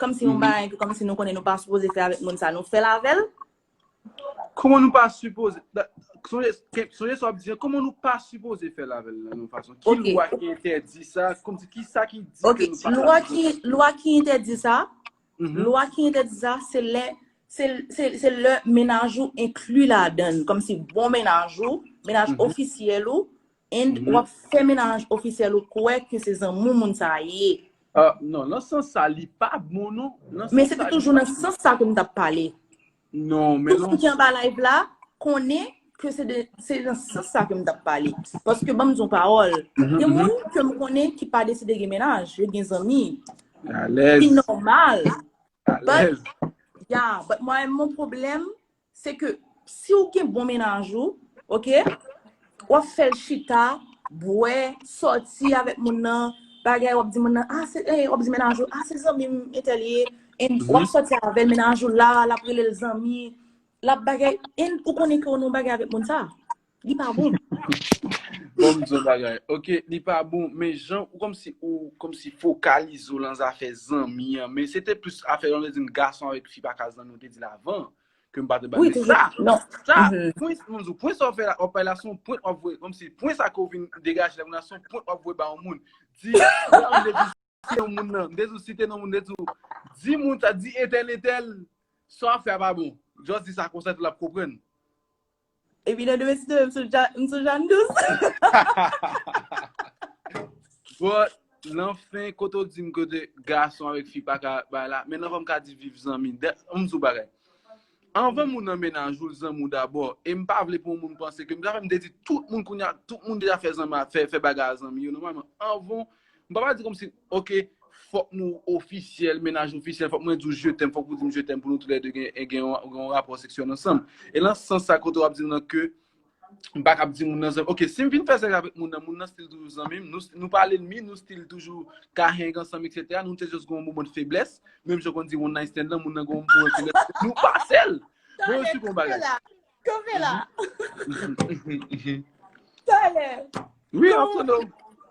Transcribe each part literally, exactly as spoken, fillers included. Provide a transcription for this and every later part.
kòmsi yon bagay ke kòmsi nou konnen nou pa sipoze fè avèk moun sa, nou fè l avè l? Kòman nou pa sipoze? Sonje sa w ap di an, kòman nou pa sipoze fè l avè l nan yon fason? Ki lwa ki entèdi sa? Kòmsi ki sa ki di ke nou pa... Lwa ki, lwa ki entèdi sa, lwa ki entèdi sa, se lè, se, se, se lè mennaj ou enkli ladan l, kòmsi bon mennaj ou, mennaj ofisyèl ou, and w ap fè mennaj ofisyèl ou kwè ke se zanmi w moun sa ye. Non, nan sans sa, li pa bon non. Men se te toujou nan sans sa ke m t ap pale. Non, men tout moun ki anba live la konnen ke se de, se nan sans sa ke m t ap pale. Paske ban m di yon pawòl, gen moun ke m konnen ki pa deside gen mennaj, yo gen zanmi. Ki nòmal. But, yeah, but mwen, mon pwoblèm, se ke si w gen bon mennaj ou, oke, w ap fè l chita, bwè, sòti avèk moun nan, bagay, w ap di moun nan, ah, se, eh, w ap di mennaj ou, ah, se zanmi m entèl ye, and w ap sòti avè l, mennaj ou la, l ap rele l zanmi, l ap bagay, and ou konnen ke w nan yon bagay avèk moun sa. Li pa bon. Bon, m di yon bagay. Oke, li pa bon, men jan ou kòmsi, ou kòmsi fokalize w lan zafè zanmi an, men se te plis afè, jan w te di m gason avèk fi pa ka zanmi, ou te di l avan, ke m pa te ba. Men sa, sa, pwen, m di w, pwen sa w fè la, w ap pale la, se yon pwen w ap voye, kòmsi pwen sa ke w vin degaje la, se yon pwen w ap voye ba yon moun. Di, m te di site non moun nan, m te di w site non moun, m te di w, di moun sa, di entèl, entèl, sa w ap fè a pa bon. Just di sa konsa, tout l ap konprann. Epi nan demen site, m sou Jeanne Douce. But, nan fen, kote w di m kote gason avèk fi pa ka bay la, men nan fwa m ka di viv zanmi. M di w bagay. Anvan moun nan mennaj ou, l zanmi w dabò. E m pa vle pou yon moun panse ke m ta fè, m te di tout moun kounye a, tout moun deja fè zanmi, fè, fè bagay a zanmi yo. Nòmalman, anvan, m pa, pa di kòmsi, oke, fòk nou ofisyèl, mennaj ofisyèl, fòk mwen di w je t'aime, fòk ou di m je t'aime pou nou toulède gen, gen yon, gen yon rapò seksyèl ansanm. E nan sans sa kote w ap di m nan ke m pa kab di moun nan zanmi. Oke, si m vin fè sèks avèk moun nan, moun nan still toujou zanmi m, nou, nou pa lènmi, nou still toujou ka hang ansanm, etsetera. Nou te just gen yon moman de feblès, menm jan konn di one night stand lan, moun nan gen yon moman de feblès, nou pase l. Bon, yo si kon bagay. Kanpe la. Talè. Wi, m ap tande w.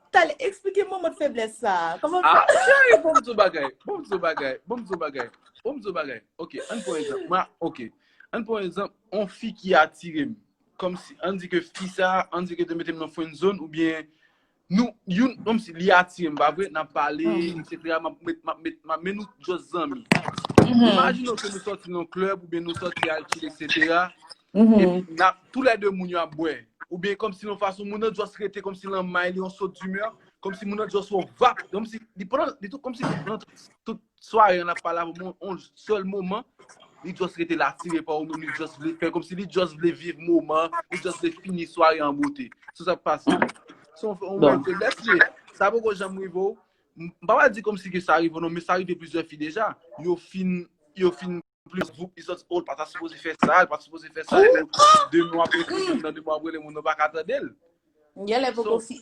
Talè, eksplike m moman de feblès sa. Kòman... Ah, cheri, bon m di w bagay. Bon m di w bagay. Bon m di w bagay. Bon m di w bagay. Oke, ann pran egzanp. Mwen, oke. Ann pran egzanp, yon fi ki atire m. Kòmsi, ann di ke fi sa, ann di ke te mete m nan friend zone, oubyen nou, youn, kòmsi li atire m, pa vre, n ap pale, etsetera, m ap met, m ap met, m ap, men nou just zanmi. Imajine ke nou sòti nan klèb, oubyen nou sòti al chill, etsetera. Epi, n ap, toulède moun yo ap bwè. Oubyen kòmsi nan fason moun nan just rete, kòmsi l an may, li yon sot dimè, kòmsi moun nan just wè w vap, kòmsi li pran, li tou, kòmsi li pran tout, tout sware an ap pale avè w, yon sèl moman, li just rete l atire pa ou menm, li just vle fè, kòmsi li just vle viv moman, li just vle fini sware an bote. Se sa k pase. Se yon, yon move feblès li ye. Sa poko janm rive w. M pa pral di kòmsi ke sa rive w non, men sa rive plizyè fi deja. Yo fin, yo fin plis voup, li sòti, oh, l pa ta sipoze fè sa, l pa sipoze fè sa. Epi, de mwa apre, de mwa apre, moun nan pa ka tande l. Genlè poko fi.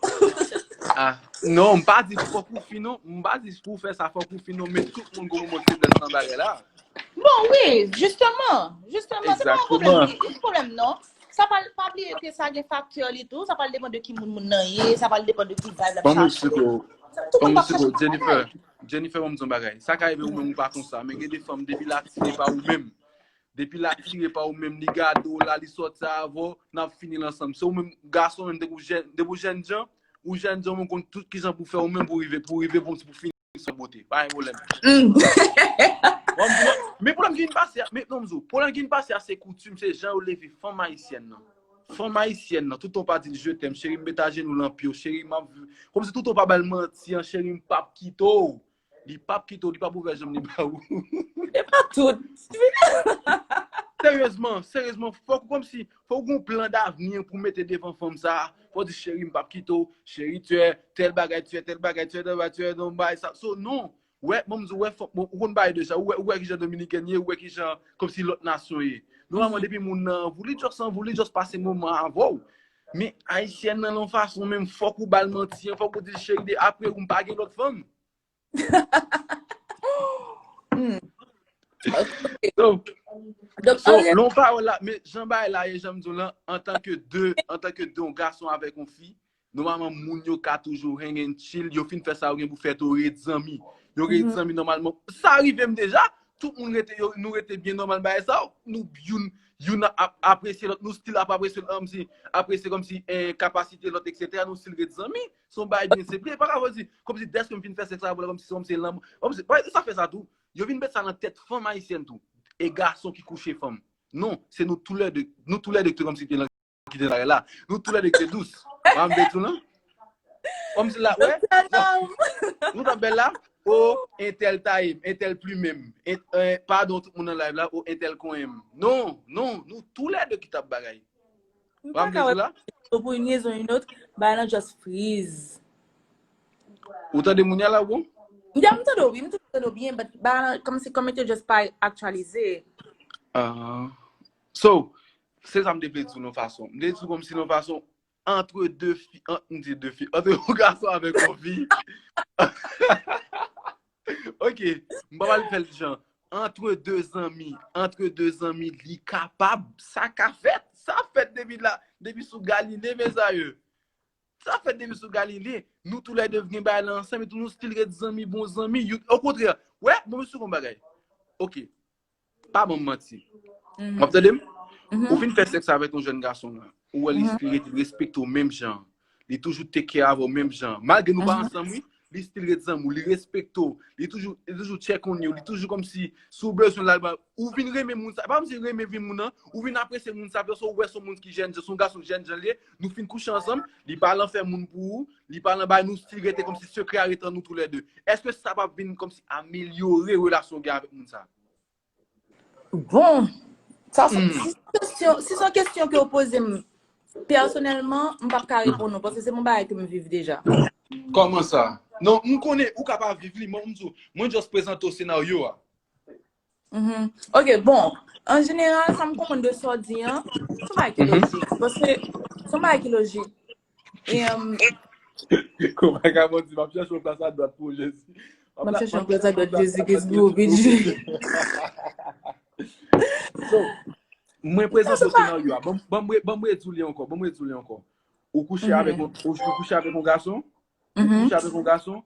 Ah, non, m pa di fòk ou fi non, m pa di pou w fè sa fòk ou fi non, men tout moun gon moman feblès nan bagay la. Bon, wi, jisteman, jisteman, se pa yon pwoblèm, li, li pwoblèm non. Sa pa, pa bliye ke sa gen faktè li tou, sa pral depann de ki moun moun nan ye, sa pral depann de ki vibe l ap chache. Tout moun pa fè menm bagay. Jennifer, ban m di w yon bagay. Sa ka rive ou menm ou pa konsa, men gen de fanm depi l atire pa ou menm, depi l atire pa ou menm, li gade w la, li sòti avè w, n ap fini l ansanm. Se ou menm, gason menm, depi w jèn, depi w jènjan, ou jènjan, ou konn tout kijan pou fè ou menm pou rive, pou rive, pou, pou fini sou bote. Pa gen pwoblèm. Bon, men pwoblèm ki vin pase a, men non, m di w, pwoblèm ki vin pase a, se koutim, se jan yo leve fanm ayisyèn nan. Fanm ayisyèn nan, toutan w pa di l je t'aime, cheri, m met ajenou lan pye w, cheri, m ap, kòmsi toutan w pa ba l manti an, cheri, m p ap kite w. Li p ap kite w, li p ap ouvè janm li ba ou. E pa tout. Seryezman, seryezman, fòk ou kòmsi, fòk ou gen yon plan davni pou mete devan fanm sa. Fò w di, cheri, m p ap kite w, cheri, tu es tel bagay, tu es tel bagay, tu es tel bagay, tu es tel bagay, sa. So, non. Wè, bon, m di w, wè, fòk, bon, ou konn bagay deja, ou wè, ou wè kijan Dominikèn ye, ou wè kijan, kòmsi lòt nasyon ye. Nòmalman, depi moun nan anvi w, li just anvi w, li just pase moman avè w. Men, ayisyèn nan, nan yon fason, menm fòk ou ba l manti an, fòk ou di l, cheri, de apre ou, m pa gen lòt fanm. Hmm. So, so, nan pawòl la, men jan bagay la ye, jan m di w lan, antanke de, antanke de yon gason avèk yon fi, nòmalman moun yo ka toujou hang and chill, yo fin fè sa yo gen pou fè tou, yo ret zanmi. Yo rete zanmi nòmalman. Sa rive m deja. Tout moun rete, yo, nou rete byen nòmal bagay sa. Nou youn, youn ap apresye lòt, nou still ap apresye lòt, kòmsi, apresye kòmsi, eh, kapasite lòt, etsetera. Nou still rete zanmi. Se yon bagay byen senp. E pa ka di, kòmsi dèske m fin fè sèks avè w la, kòmsi, kòmsi lanmou. Kòmsi, bagay sa fè sa tou. Yo vin met sa nan tèt fanm ayisyèn tou. E gason ki kouche fanm. Non, se nou toulède, nou toulède ki te kòmsi te nan ki te la la. Nou toulède ki te dous. Pa m te di w non? Kòmsi la, wè. Nou t ap bèl la. O, entèl taye m, entèl plimen m. En- eh, padon tout moun nan live la, o, entèl konyen m. Non, non, nou toulède ki t ap bagay. Pa m te di w la? Pour une raison ou une autre, bagay lan just freeze. Ou tande moun ya la, bon? Ya, m tande w, wi, m tande w byen, but bagay lan, kòmsi kòmantè just pa aktyalize. Ah. So, se sa m te vle di w nan fason. M te di w kòmsi nan fason, entre deux filles, ant, m di deux filles, entre yon gason avèk yon fi. Ok, m pa pral fè l jan. Entre deux zanmi, entre deux zanmi, li kapab, sa ka fèt, sa fèt depi la, depi sou Galile, mezanmi. Sa fèt depi sou Galile, nou toulède gen bagay la ansanm, epi nou still ret zanmi, bon zanmi. Okontrè, wè, bon, mesye, yon bagay. Ok, pa ban m manti. W ap tande m? Ou fin fè sèks avèk yon jèn gason la. Ou wè li still rete respekte w menm jan. Li toujou take care avè w menm jan. Malgre nou pa ansanm, wi, li still ret zanmi w, li respekte w. Li toujou, li toujou check on you. Li toujou kòmsi, si w bezwen l, al ba ou. Ou vin renmen moun sa. Pa kòmsi renmen vin moun nan. Ou vin apresye moun sa. Paske ou wè se yon moun ki jèn, se yon gason jèn jan li ye. Nou fin kouche ansanm. Li pa al fè moun pou ou. Li pa al bay nou still rete kòmsi sekrè a rete ant nou toulède. Èske sa p ap vin kòmsi amelyore relasyon w gen avèk moun sa? Bon, sa se si se yon kesyon, si se yon kesyon ke w poze m pèsonèlman, m p ap ka reponn ou, paske se yon bagay ke m viv deja. Kòman sa? Non, m konnen ou ka pa viv li, mwen m di w, mwen just prezante w senaryo a. Mhm. Ok, bon, an jeneral, sa m konprann de sa w di an, se yon bagay ki lojik. Paske se yon bagay ki lojik. E, um, Kou bagay mwen di, m ap chèche yon plas adwat pou Jezi. M ap chèche yon plas adwat Jezi, Jezi pou pidji. So, mwen prezante w senaryo a. Ban m, ban m re- ban m redi w li ankò. Ban m redi w li ankò. Ou kouche avèk yon, ou, ou kouche avèk yon gason? Ou kouche avèk yon gason?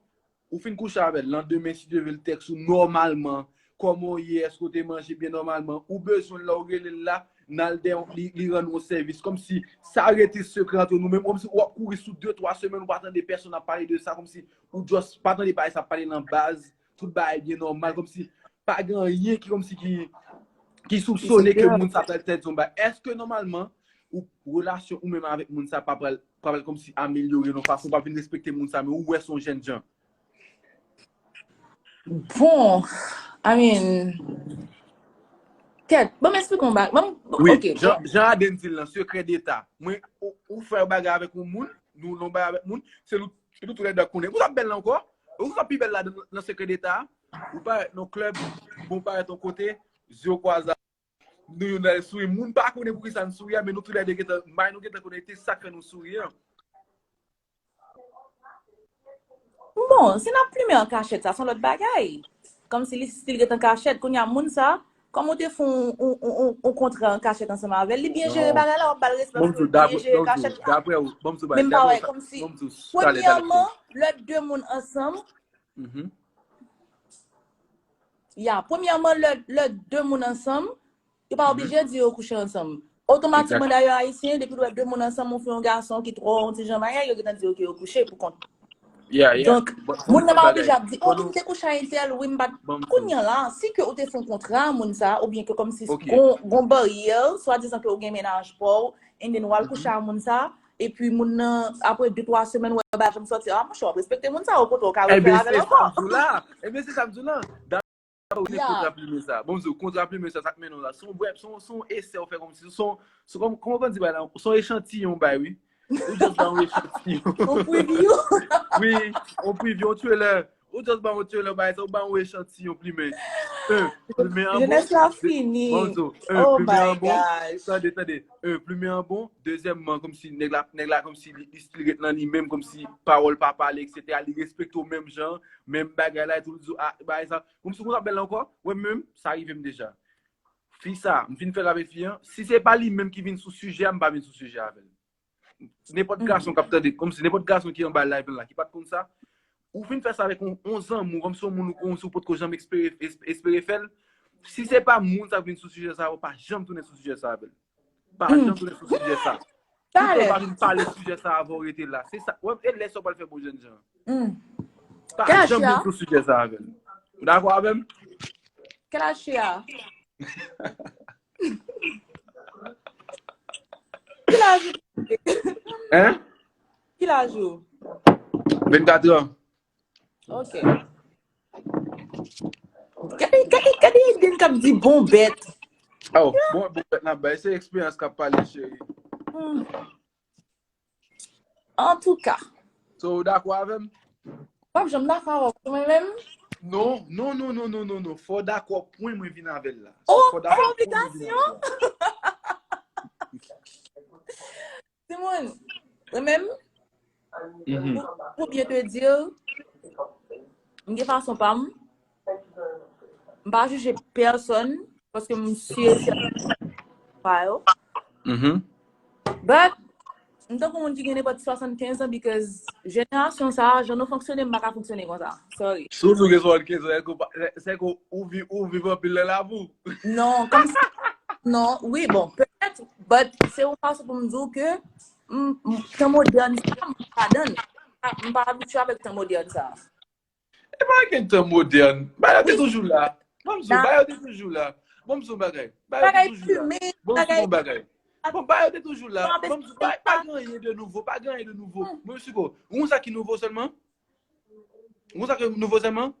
Ou fin kouche avè l. Landemen, si Dye vle, l tèks ou nòmalman. Kòman w ye? Èske w te manje byen nòmalman? Ou bezwen l la, ou rele l la, n al dèyè, li, li rann ou yon sèvis. Kòmsi sa rete sekrè ant nou menm. Kòmsi w ap kouri sou de, twa semèn, ou pa tande pèsonn ap pale de sa. Kòmsi ou just pa tande bagay sa ap pale nan baz. Tout bagay byen nòmal. Kòmsi pa gen anyen ki, kòmsi ki, ki soupsone ke moun sa pral tèt yon bagay. Èske nòmalman, ou, relasyon ou menm avèk moun sa pa pral, pa pral kòmsi amelyore nan fason w pa vin respekte moun sa, men ou wè se yon jèn jan? Bon, I mean, kèt, ban m eksplike yon bagay. Ban m, Wi, ok, jan, jan Aden di l lan, sekrè deta. Mwen, ou, ou fè yon bagay avèk yon moun, nou, nou bay avèk moun, se nou, se nou toulède k konnen. Ou sa bèl la ankò? Ou sa pi bèl la nan, nan sekrè deta? Ou parèt nan klèb, bon, parèt yon kote, zye w kwaze, nou youn al souri. Moun pa konnen poukisa n souri a, men nou toulède gentan, may nou gentan konekte, sa k fè nou souri an. Bon, si n ap plimen an kachèt, sa se yon lòt bagay. Kòmsi li still ret an kachèt. Kounye a, moun sa, kòm ou te fè yon, yon, yon, yon, yon kontra an kachèt ansanm avè l, li byen jere bagay la, w ap ba l respè paske li byen jere kachèt la. Daprè ou, ban m di w bagay, Men m pa wè, kòmsi, premyèman, lè de moun ansanm, ya, premyèman, lè, lè de moun ansanm, yo pa oblije di yo kouche ansanm. Otomatikman, dayè, Ayisyen, depi l wè de moun ansanm, yon fi, yon gason ki twò, yon ti jan mayè, yo gentan di, ok, yo kouche pou kont. Donk, moun nan pa oblije ap di, oh, m te kouche a entèl, wi, m pa t. Kounye a la, si ke ou te fè yon kontra a moun sa, oubyen ke kòmsi gon, gon baryè, swadizan ke ou gen mennaj pa w, and then w al kouche a moun sa, epi moun nan, apre de, twa semèn, ou wè pa janm sòti, a, monchè, w ap respekte moun sa, okontrè, w ka refè avè l ankò. Ebyen, se sa m di w la. Ou gen kontra plimen sa. Bon, m di w, kontra plimen sa, sa k mennen w la. Se yon vre, se yon, se yon esè w fè kòmsi. Se yon, se kòm, kòman w konn di bagay la? Se yon echantiyon w bay, wi. Ou just bay yon echantiyon. Yon preview. Wi, yon preview, yon trailer. Ou just bay yon trailer, bagay sa, ou bay yon echantiyon plimen. Un, plimen an bon. Jenès la fini. Bon, m di w, un, plimen an bon. Tande, tande. Un, plimen an bon. Dezyèmman, kòmsi nèg la, nèg la kòmsi li, li still ret nan li menm, kòmsi pawòl pa pale, etsetera. Li respekte w menm jan, menm bagay la, etou, li di w, a, bagay sa. Kòmsi konn sa bèl ankò, wè menm, sa rive m deja. Fi sa, m fin fè l avèk fi an, si se pa li menm ki vin sou sijè a, m pa vin sou sijè avè l. Nenpòt gason k ap tande, kòmsi nenpòt gason ki anba live la, ki pa t konn sa, ou fin fè sa avèk yon, yon zanmi w, kòmsi yon moun ou, kòmsi ou potko janm espere, esp- espere fè l. Si se pa moun sa k vin sou sijè sa, ou pa janm tounen sou sijè sa avè l. Pa janm tounen sou sijè sa. Tout tan pa vin pale sijè sa avè w rete la. Se sa. Wè, e lè sa w pral fè bon jènjan. Pa janm vin sou sijè sa avè l. Ou dakò avè m? Kèl aj Chia? Ki laj ou? Hein? Ki laj ou? Vennkat an. Ok. Gade, gade, gade Eden k ap di bon bèt. Oh, bon, bon bèt n ap bay. Se eksperyans k ap pale, cheri. Antouka. So, ou dakò avè m? M p ap janm dakò avè w, mwen menm. Non, non, non, non, non, non, non. Fò w dakò pwen mwen vin avè l la. Oh, se obligasyon. Timoun, mwen menm, pou, pou byen te di, m gen fason pa m. M pa jije pèsonn, paske m si e sèten pa yo. But, m tankou moun ki gen nenpòt swasannkenz an, because jenerasyon sa a, jan nou fonksyone, m pa ka fonksyone konsa. Sorry. Si w di w gen swasannkenz an, se ke ou viv anpil nan lavi w? Non, kòmsi, non, wi, bon, petèt, but se yon fason pou m di w ke m, m, tan modèn sa, m pa ladan l. M pa abitye avèk tan modèn sa. E pa gen tan modèn. Bagay yo te toujou la. Ban m di w, bagay yo te toujou la. Ban m di w yon bagay. Bagay yo te toujou la. Ban m di w yon bagay. Bon, bagay yo te toujou la. Ban m di w, pa, pa gen anyen de nouvo, pa gen anyen de nouvo. Mwen, siko, ou konn sa ki nouvo sèlman? Ou konn sa ki nouvo sèlman?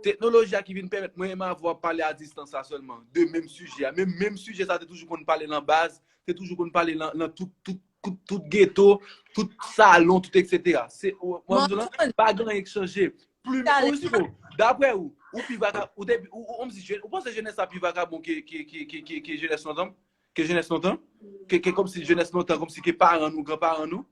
Teknoloji a ki vin pèmèt mwen e Mavo ap pale a distans la sèlman, de menm sijè a. Menm, menm sijè sa te toujou konn pale nan baz, te toujou konn pale nan, nan tout, tout, tout, tout geto, tout salon, tout etsetera. Se, ou, ou wè m di w lan, pa gen anyen k chanje. Pli, ou si bon, daprè ou, ou pi vakabon, ou te, ou, ou, ou, ou panse jenès sa pi vakabon ke, ke, ke, ke, ke, ke jenès lontan? Ke jenès lontan? Ke, ke kòmsi jenès lontan, kòmsi ke paran nou, granparan nou?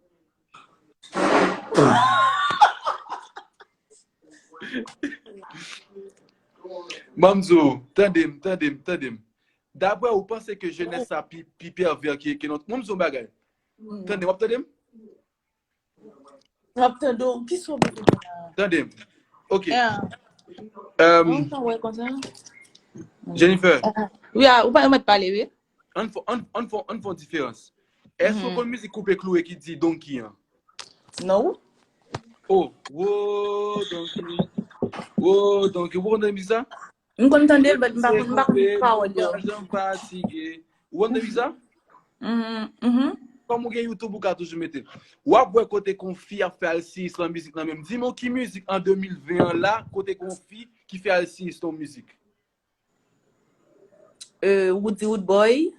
Ban m di w, tande m, tande m, tande m. Daprè ou, ou panse ke jenès sa pi, pi pèvè ke, ke lòt? Ban m di w yon bagay. Tande, w ap tande m? M ap tande w. Kisa w vle di la? Tande m. Ok. Yeah. Euh, Ou pa wè konsa? Jennifer, Wi, a, ou pa mèt pale, wi. ann fè, ann, ann fè, ann fè yon diferans. Èske ou konn mizik Koupe Kloure ki di Donki an? Non. Oh, wo, Donki. Wo, Donki. Ou konn tande mizik sa? M konn tande l, but m pa konn, m pa konn pawòl yo. Pa janm fatige. Ou konn tande mizik sa? Mhm, mhm. Kòm ou gen YouTube, ou ka toujou mete l. W ap wè kote ke yon fi ap fè alsiyis nan mizik lan menm. Di m yon ki mizik an de mil ven an la, kote ke yon fi ki fè alsiyis nan yon mizik. Euh, Woody Woodboy.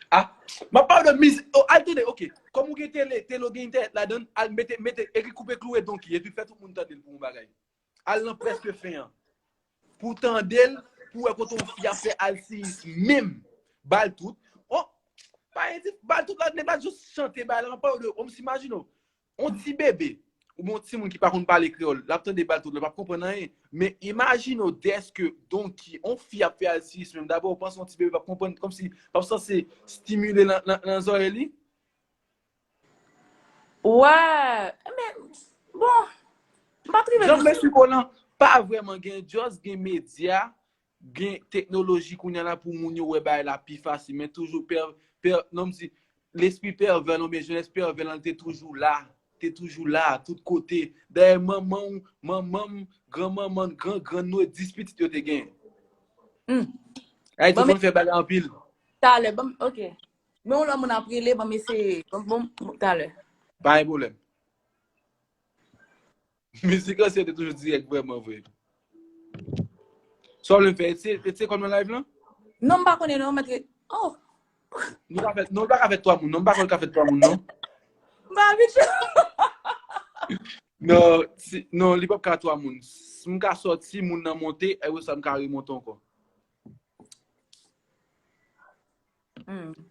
Ah, m ap pale de mizik. Oh, al tande, ok. Kòm ou gen tele, tele ou gen entènèt ladan l, al mete, mete, ekri Koupe Kloure Donki, epi fè tout moun tande l pou yon bagay. Al nan prèske fen an. Pou w tande l, pou w wè kote yon fi ap fè alsiyis menm. Ba l tout. Oh, pa gen di, ba l tout la, nèg la jis chante bay la, m ap pale de, ou m si imajine w. Yon ti bebe, oubyen yon timoun ki pa konn pale kreyòl, l ap tande ba l tout la, l p ap konprann anyen. Men imajine w dèske Donki, yon fi ap fè alsiyis menm. Dabò, ou panse yon ti bebe p ap konprann, kòmsi, p ap sanse stimile nan, nan, nan zòrèy li? Wè, men, bon, m pa t rive. Jan m esplike w lan, pa vrèman gen, just gen medya, gen teknoloji kounye a la pou moun yo wè bagay la pi fasil, men toujou pè, pè, non, m di, lespri pèvè lan oubyen jenès pèvè lan te toujou la, te toujou la, tout kote. Dayè, manman w, manman m, granmanman n, gran grann nou, e dis pitit yo te genyen. Hmm. Ayiti Bon, men- konn fè bagay anpil. Talè, bon, ok. Men yon lòt moun ap rele, ban m eseye. Bon, bon, talè. Pa gen pwoblèm. Mizik ansyen te toujou dirèk vrèman vre. Sa w vle m fè? Etye, etye kòm nan live lan? Non, m pa konnen non, mèt. Oh, Nou ka fè, non, nou pa ka fè twa moun, non, m pa konn ka fè twa moun, non. M pa abitye. Non, si, non, li p ap ka twa moun. Si m ka sòti, moun nan monte, apre sa m ka remonte ankò. Hmm.